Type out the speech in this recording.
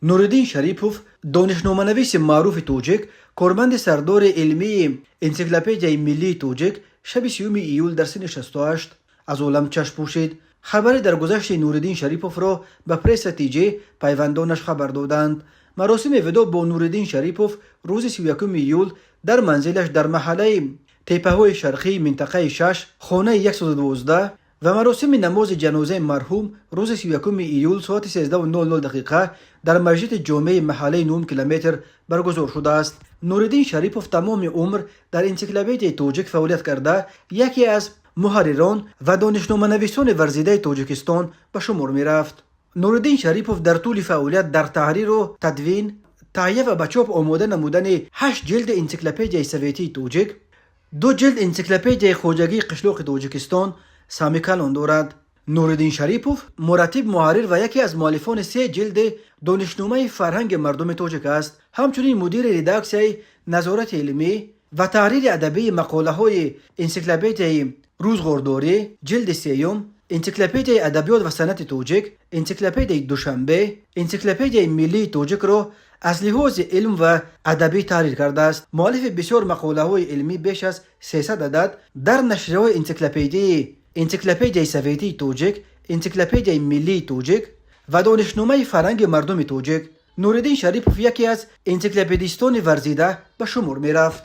Нуриддин Шарипов, донишноманависи маъруфи тоҷик, корманди сардори илмии Энсиклопедияи миллии тоҷик, шаби 30 июл дар синни 68 аз олам чашм пӯшид. Хабари даргузашти Нуриддин Шариповро ба Пресса ТЖ пайвандонаш хабар доданд. Маросими видоъ бо Нуриддин Шарипов рӯзи 31 июл дар манзилаш дар маҳаллаи Теппаҳои Шарқии минтақаи 6, хонаи 112 ва маросими намози ҷанозаи марҳум рӯзи 31 июл соати 13:00 дақиқа дар масҷиди ҷомеи маҳаллаи 9 километр баргузор шудааст. Нуриддин Шарипов тамоми умр дар Энсиклопедияи тоҷик фаъолият карда, яке аз муҳаррирон ва донишноманависони варзидаи Тоҷикистон ба шумор мерафт. Нуриддин Шарипов дар тӯли фаъолият дар таҳриру тадвин, таҳия ва ба чоп омода намудани ҳашт ҷилди Энсиклопедияи советии тоҷик, ду ҷилд Энсиклопедияи хоҷагии қишлоқи Тоҷикистон саҳми калон дорад. Нуриддин Шарипов мураттиб, муҳаррир ва яке аз муаллифони се ҷилди Донишномаи фарҳанги мардуми тоҷик аст. Ҳамчунин мудири редаксияи назорати илмӣ ва таҳрири адабии мақолаҳои Энсиклопедияи рӯзғордорӣ, ҷилди сеюм, Энсиклопедияи адабиёт ва санъати тоҷик, Энсиклопедияи Душанбе, Энсиклопедияи миллии тоҷикро аз лиҳози илм ва адабӣ таҳрир кардааст. Муаллифи бисёр мақолаҳои илмӣ, беш аз 300 адад, дар нашрияҳои энсиклопедии Энсиклопедияи советии тоҷик, Энсиклопедияи миллии тоҷик ва Донишномаи фарҳанги мардуми тоҷик. Нуриддин Шарипов яке аз энсиклопедистони варзида ба шумор мерафт.